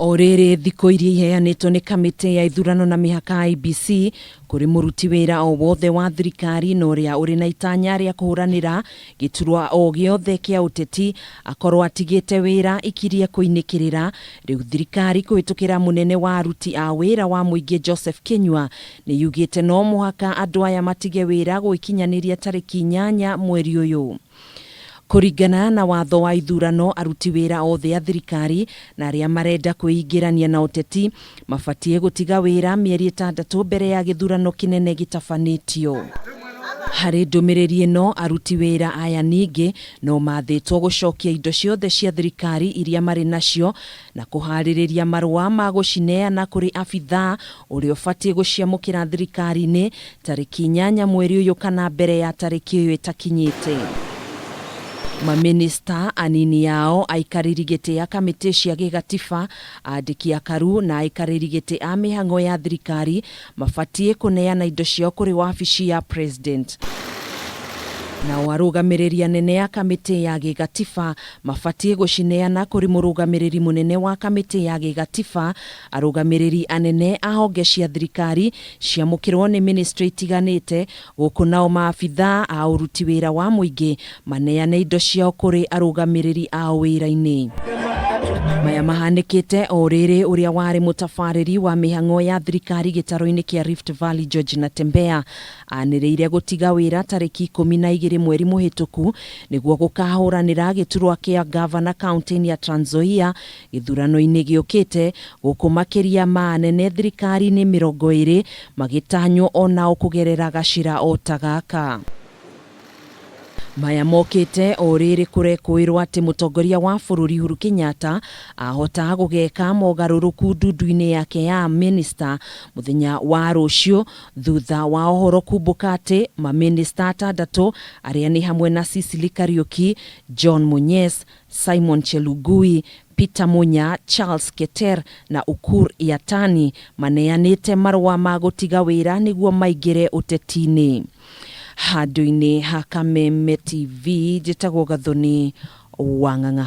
O rĩrĩ, thikũ iria iheanĩtwo nĩ kamĩtĩ ya ithurano na mĩhaka IEBC kũrĩ mũruti wĩra o wothe wa thirikari na ũrĩa ũrĩ na itanya rĩa kũhũranĩra gĩturwa o gĩothe kĩa ũteti akorwo atigĩte wĩra ikirie kũinĩkĩrĩra, rĩu thirikari kũhĩtũkĩra mũnene wa aruti a wĩra wa mũingĩ Joseph Kĩnyua nĩ yugĩte no mũhaka andũ aya matige wĩra gũgĩkinyanĩria tarĩki 8 mweri ũyũ. Kũringana na watho wa ithurano, aruti wĩra othe a thirikari na arĩa marenda kwĩingĩrania na ũteti mabatiĩ gũtiga wĩra mĩeri ĩtandatũ mbere ya gĩthurano kĩnene gĩtabanĩtio. Harĩ ndũmĩrĩri ĩno, aruti wĩra aya ningĩ no mathĩtwo gũcokia indo ciothe cia thirikari iria marĩ nacio na kũharĩrĩria marũa ma gũcineana kũrĩ abithaa ũrĩa ũbatiĩ gũciamũkĩra thirikari-inĩ tarĩki 8 mweri ũyũ kana mbere ya tarĩki ĩyo ĩtakinyĩte. Mamĩnĩsta, anini ao, aikarĩri gĩtĩ a kamĩtĩ cia gĩgatiba, andĩki akaru na aikarĩri gĩtĩ a mĩhang'o ya thirikari mabatiĩ kũneana indo ciao kũrĩ wabici ya President. Nao arũgamĩrĩri anene a kamĩtĩ ya gĩgatiba mabatiĩ gũcineana kũrĩ mũrũgamĩrĩri mũnene wa kamĩtĩ ya gĩgatiba. Arũgamĩrĩri anene a honge cia thirikari ciamũkĩrwo nĩ ministry itiganĩte, gũkũ nao maabithaa a ũruti wĩra wa mũingĩ maneane indo ciao kũrĩ arũgamĩrĩri ao wĩra-inĩ. Maya mahanĩkĩte o rĩrĩ ũrĩa warĩ mũtabarĩri wa mĩhang'o ya thirikari gĩtarũ-inĩ kĩa Rift Valley George Natembeya anĩrĩire gũtiga wĩra tarĩki 12 mweri mũhĩtũku nĩguo gũkahũranĩra gĩturwa kĩa ngavana kauntĩ-inĩ ya Trans Nzoia Gĩthurano-inĩ gĩũkĩte, gũkũ makĩria ma anene thirikari-inĩ 20 magĩtanywo o nao kũgerera gacĩra o ta gaka. Maya mokĩte o rĩrĩ kũrekũĩrwo atĩ mũtongoria wa bũrũri Uhuru Kenyatta ahota gũgeka mogarũrũku ndundu-inĩ yake ya amĩnĩsta mũthenya wa rũciũ thutha wa ũhoro kumbũka atĩ mamĩnĩsta atandatũ arĩa nĩ hamwe na Sicily Kariũki, John Munyes, Simon Chelugui, Peter Munya, Charles Keter na Ukur Yatani maneanĩte marũa ma gũtiga wĩra nĩguo maingĩre ũteti-inĩ. Handũ-inĩ ha Kameme TV, njĩtagwo Gathoni Wang'ang'a.